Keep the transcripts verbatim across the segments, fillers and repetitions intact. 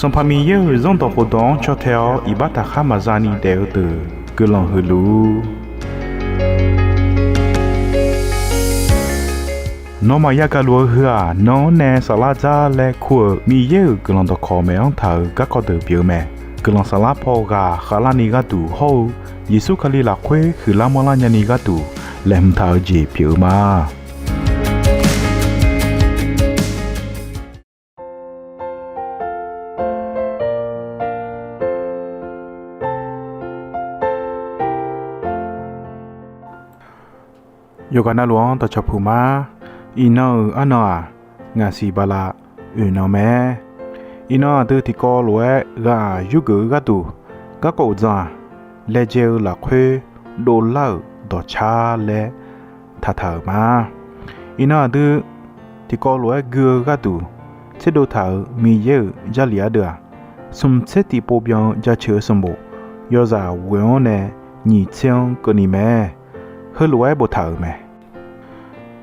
Sanqpaq Miqyaer-euq Zanrdawq khofdawq-anr caw tae-awr iqbax taqkhar maqza ni daef-eu deuq guiqlanq huiq luf-ur. Nawmaf yagaq luf-eu heu-aq, nan-anr nae saflar dzar laer kur-euq Miqyaer-euq guiqlanq dawqkawq maeq-anr taq-euq garkawv deuq pyeuf-eu mae. Guiqlanq saflar paw ghaq khavlarni gharduq hawr-eu Yeqsur Kali lafkhoer huiqlar manrlar nyani gharduq laeqhmq taq-eu jeq pyeuf-eu ma. Yawqghaq navluf-anr dawqcawq puq ma. Iqnan-euq arnan-aq, ngaqsiq bala oeq nan mae. Iqnan aqdui tiqkawv lof-aer ghaq yurgeuf-eu gharduq, garkawv uqdzan-aq, laejae-eu lafkhoer dovlar-euq dawqcar laer taqtaq-euq ma. Iqnan aqdui tiqkawv lof-aer gui-eu gharduq tserdov taq-euq Miqyaer-euq Jarlif ardeuv-aq, smq tser tiqpov byan-eu Jaceuq-eu sanqbof yawzaq ghoeq-anr nae nyiq tser-anr keuvni mae. Heulof-aer boftaq-euq mae.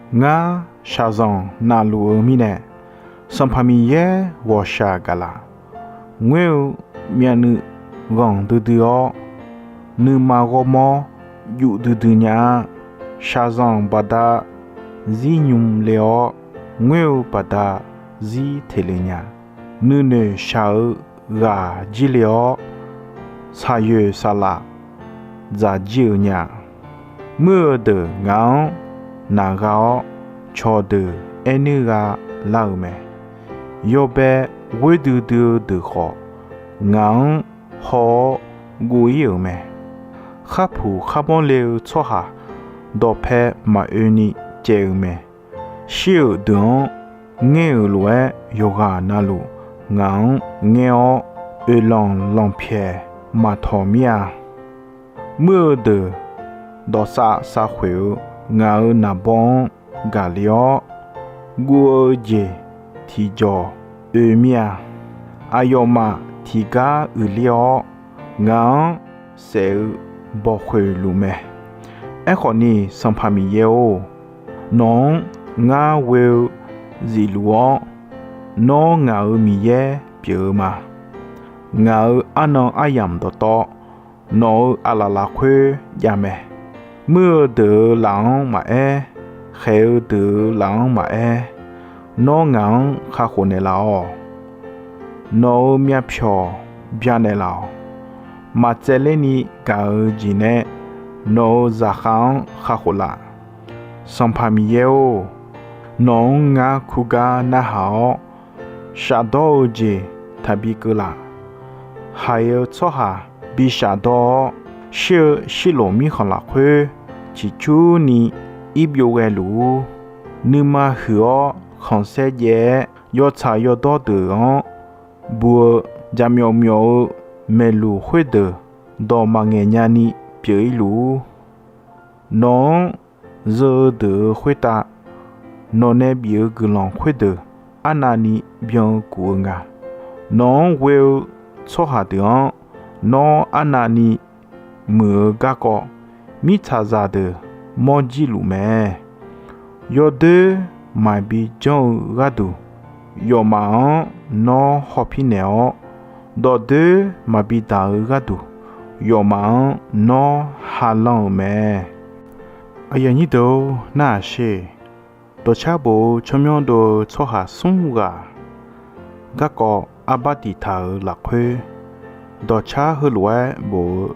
Ngar shaqzanq navluf-eu mirnae, Sanqpaq Miqyaer ghawqshaq gaqlaf. Ngoer-eu myavnuiv ghanq duidui-awr, nuima ghawrmawr juf duidui nya-a. Shaqzanq baqda zir nymr le-awr, ngoer-eu baqda zir teq le nya. Nuinoeq shaq-eu ghaq jir le-awr, saqyoeq saqlaf dzaq jir-eu nya. Muir-eu deuq ngaq-anr naq gha-awr, cawqdeuq aernuir gha lar-euq mae. Yawbae ghoer duidui-eu deuq khawf, ngaq-anr haw-awr guv-ir-euq mae. Kharpuq kharmawr le-eu tsawrhaq dawqpae maqoe ni caev-eu mae. Shir-euq deuq-anr ngaer-euq lof-aer, yawqghaq navluf ngaq-anr ngaer-awr, oeqlanq lanqpyaeq maqtawq mir-a. Muir-eu deuq dawqsav savkhoeq-eu ngaq-euq naqbawr-anr gaqle-awr, guv-eu jeq tiqjawq oe mir-a. Aqyawfmaf tiqgar uiqler-awr, ngaq-anr saef-eu bawqkhoeq luf mae. Aerkhawf ni, Sanqpaq Miqyaer-or, nawq-anr ngar ghoe-eu zifluf-awr, nawr ngaq-euq Miqyaer pyeuf-eu ma. Ngaq-euq arnan aryamq dawqtawv nawq-euq aqlaf lafkhoer jav mae. Muir-eu deuq-euq laf-anr maqaer, khaeq-eu deuq-euq laf-anr maqaer, nawr ngaq-anr kakhof naeqlaf-awq. Nawq-euq myavpyawq byanaeq laf-awq. Maqtsaevler ni gaq-eu jeq nae nawq-euq zaqkhav-anr kakhof laf. Sanqpaq Miqyaer-or, nawq-anr ngar kurgar narhaq-awr, shafdawr-eu jeq taqbi keuv laf. Haiq-eu tsawrhaq bi shafdawr-awr, shir-eu shirloq mirkhanq lafkhoer ciqcurni irbyov ghae luf-ur. Nuima huiq-awr khanqsaer jaev-aer, yawtsaq yawdawr deuq-anr bu-eu jaqmyawf myawf-eu maeqluq khoerdeuq dawq maqngaeq nyani pyeuf-ir luf-ur. Nawq-anr zeu-eu deuq-euq khoertav, nawq nae bif-eu guiqlanq khoerdeuq arnavni byan-eu kuf-eu nga. Nawq-anr ghoe-eu tsawrhaq deuq-anr nawr arnavni muiq-eu garkawv, mirtsaqzaq deuq mawr jir luf mae. Yawdoer maqbi janr-eu gharduq, yawfmaf-anr nawr hawpir naeq-awr, dawqdoer maqbi daq-eu gharduq, yawfmaf-anr nawr ha lanr-euq mae. Aqyuif aqnyir deuq-or, narhaq sher. Dawqcar bof-eu tsawrmyanr dov-eu tsawrhaq smr ghaq garkawv arbar tiq taq-euq lafkhoer, dawqcar heulof-aer bof-eu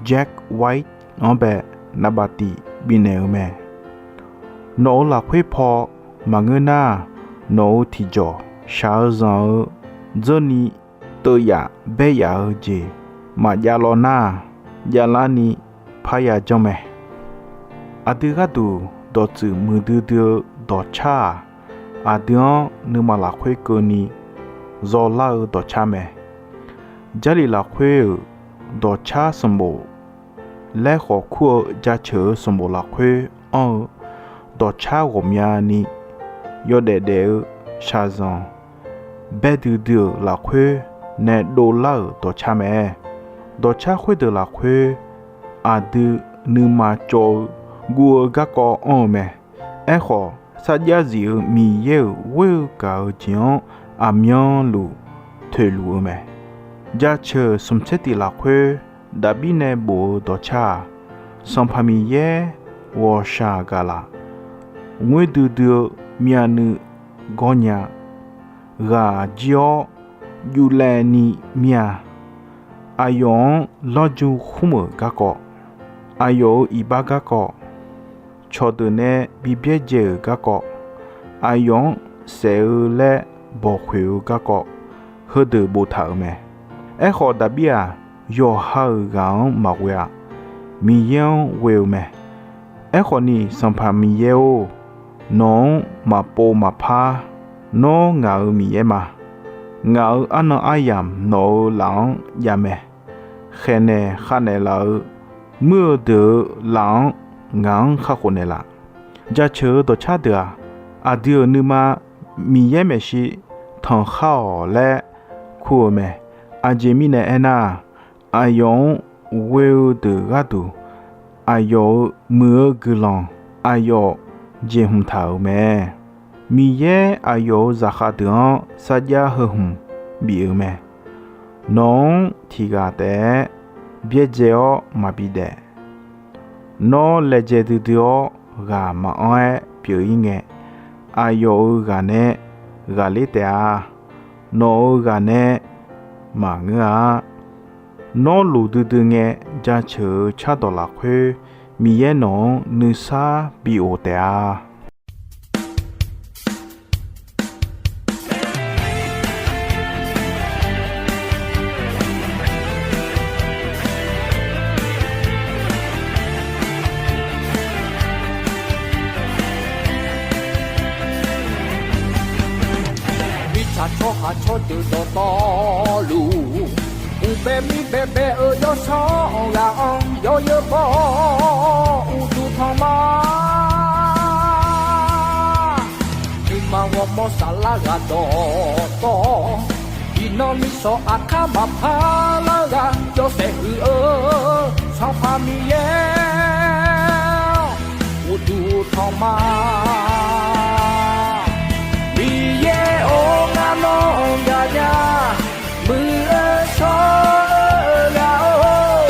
Jack White-anr bae naqbaf tiq bifnaeq-eu mae. Nawq-euq lafkhoer paw maqngeur nar, nawq-euq tiqjawq shaq-eu zanq-eu dzeurni teuv yaf baer yaf-eu jeq maqjav law nar, javlarni parya janr mae. Aqdui gharduq dawqtsuif muiqdui dui-eu dawqcar-aq, aqdui-anr nuima lafkhoer keuvni zawlar-eu dawqcar mae. Jarlif lafkhoer-euq dawqcar sanqbof laer khawf kur-eu jaceuq-eu sanqbof lafkhoer anr-eu dawqcar ghawqmyani yawdaef daef-eu shaqzanq baer duidui-euq lafkhoer nae dovlar-euq dawqcar mae. Dawqcar khoerdeuq lafkhoer aqdui nuima cawv-eu guv-eu garkawv anr-eu mae. Aerkhawf, sarjax zif-eu Miqyaer-euq ghoer-eu gaq-eu jeq-anr aqmyanluf toeqluf-eu mae. Jaceuq smq tser tif lafkhoer Daqbir nae bof-eu dawqcar-aq, Sanqpaq Miqyaer ghawqshaq gaqlaf, ngoer duidui-eu myavnuiv gawr nya, ghaq jir-awr juvlaev ni mir-a. Aqyawf-anr lawrju khmr-euq garkawv, aqyawf-euq iqbax garkawv, cawqdeuq nae bi byaerdzae-euq garkawv, aqyawf-anr saef-eu laer bawqkhoeq-eu garkawv, heudeuq boftaq-euq mae. Aerkhawf, Daqbir-aq, yawqha-euq ghaq-anr maqghoe-a. Miqyaer-anr ghoe-eu mae. Aerkhawf ni, Sanqpaq Miqyaer-or, nawq-anr maqpov maqpar. Nawr ngaq-euq Miqyaer ma. Ngaq-euq arnan aryamq nawq-euq laf-anr jav mae. Khaeqnaeq khavnaeq laf-eu, muir-eu deuq-euq laf-anr ngaq-anr kakhof naeqlaf. Jaceuq-eu dawqcar deuq-aq, aqdui-euq nuima Miqyaer maeqshi tanqkhar-awq laer kur-eu mae. Aqjeq mirnae aernar-aq, aqyawf-anr ghoe-eu deuq gharduq, aqyawf-euq muiq-eu guiqlanq aqyawf jeqhmq taq-euq mae. Miqyaer aqyawf-euq zaqkhav deuq-anr sarjax heu hmq bif-euq mae. Nawq-anr tiqghaq taef-aer byaerdzae-awr maqbi daef. Nawr laejae duidui-awr ghaq maqanr-aer pyeuf-ir ngae, aqyawf-euq ghaq nae ghaqler taef-a. Nawq-euq ghaq nae maqngeur-a. Nawr loq duidui ngae, jaceuq-eu cardawq lafkhoer Miqyaer nawq-anr nuisar bi of taef-a. Mirtsaq tsawrhaq tsawrdeuq dawqtawvluf, uqbae mir baebae-eu yawsanr ghaq-anr yawzeu baw-awr uqduq tanq ma. Nuima ghawrmawr saflar ghaq dawqtawv, iqnan misanq aqkar maqpar lar ghaq yawshaef huiq-eu Sanqpaq Miqyaer uqduq tanq ma. Miqyaer-or, ngar nawr gaq nya, muiq-eu shawr-eu ghaq-or,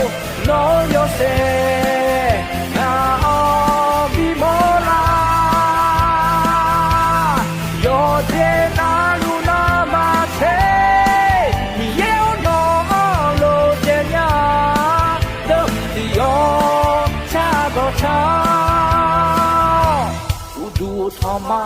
nawr yawshaef ngaq-anr bimawr lar. Yawqjeq navluf navmaqtser, Miqyaer-or, nawq-anr lof dzae nya, deuq tiq yawr car dawq car-awr uqduq tanq ma.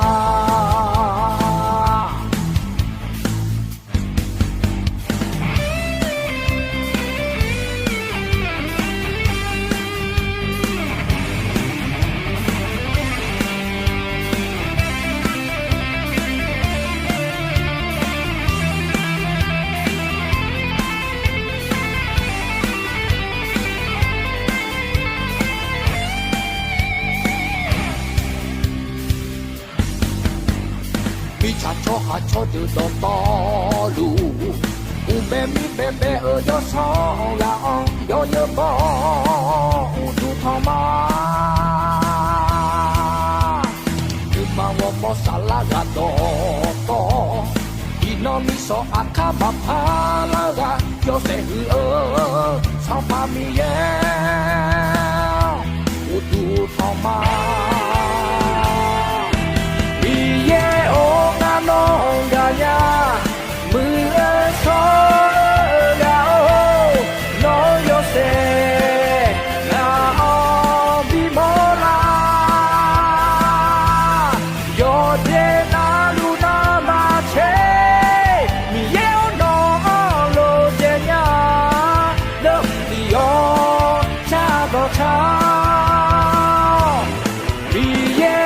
Mirtsaq tsawrhaq tsawrdeuq dawqtawvluf, uqbae mir baebae-eu yawsanr ghaq-anr yawzeu baw-awr uqduq tanq ma. Nuima ghawrmawr saflar ghaq dawqtawv, iqnan misanq aqkar maqpar lar ghaq yawshaef huiq-eu Sanqpaq Miqyaer uqduq tanq ma. Miqyaer-or, ngar nawr gaq nya, muiq-eu shawr-eu ghaq-or, nawr yawshaef ngaq-anr bimawr lar. Yawqjeq navluf navmaqtser, Miqyaer-or, nawq-anr lof dzae nya, deuq tiq yawr car dawq car-awr Miqyaer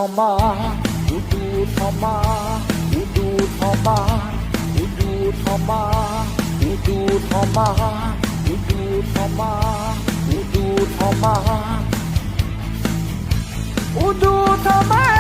tanqma, uqduq tanqma, uqduq tanqma, uqduq tanqma, uqduq tanqma, uqduq tanqma, uqduq tanqma, uqduq tanqma.